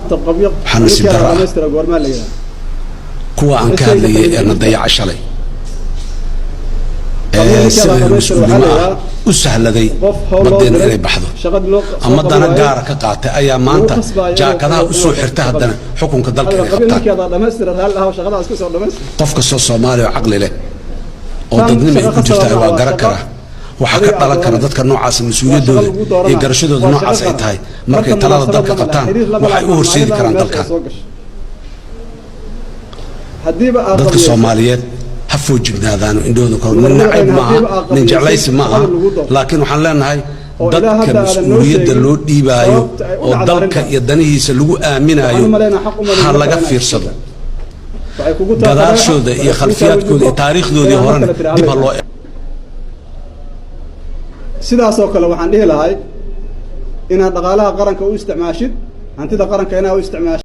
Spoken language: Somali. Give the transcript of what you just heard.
Qabyo Waxaa nasiib ninkeeda darro ah. dhamaystira goormaa la yidhaha? Kuwa aan ka hadlayay ee na dayaca shalay ee si Ninkeeda aynu dhamaystira waxaa mas-uulnimo la ah yidhaha u sahladay qof hawl loo baddeenna diray, inay baxdo shaqadii loo soo ama qaban dana waayo, gaara ka qaatay ayaa maanta lagu khasbayo inuu- jaakadaha inuu- u soo inuu xirta qabto haddana xukunka dalka inay qabyo qabtaan. Ninkeeda dhamaystira, raalli ahow, shaqadaas isku soo dhamaystir. Qof kastoo Soomaaliya oo caqli leh oo Tan dadnimo ay shaqo ku jirta khasaba waa waa garan shaqo karaa waxaa ka adiga dhalan aad kara dooranayso. dadka noocaasa Waa mas-uuliyaddooda shaqo lagu iyo dooranayo. garashadooda Waa noocaas shaqo ay qaran. tahay markay Marka talada munaasabad dalka lama laha, qabtaan xiriir lama waxay laha, u horseedi maayadana karaan meesha dalkan. soo gasho. Haddiiba aad Dadka qabyeyso, Soomaaliyeed ha foojignaadaano, indhahooda kor. Nin nacayb Madaxweyne, maaha, haddiiba aad nin qabyeyso, jeclaysi ma aha, shaqada lagu doorto. laakiin waxaan leenahay Oo ilaa dadka hadda aadan noo mas-uuliyadda sheegin loo dhiibaayo sababta ay u oo dhacdo dalka arrintaas. iyo danihiisa lagu aaminayo Waxaan u maleynayaa xaq u maleynayaa ha laga inaad fiirsado. Waxay kugu tahay Gadaashooda waxay iyo kugu tahay khalfiyaadkooda iyo midnimo, taariikhdoodii inaad mar horena kale tiraahdo. Dib ha loo Sidaasoo kale waxaan dhihi lahay inaad dhaqaalaha qaranka u isticmaashid, hantida qaranka inaad u isticmaashid.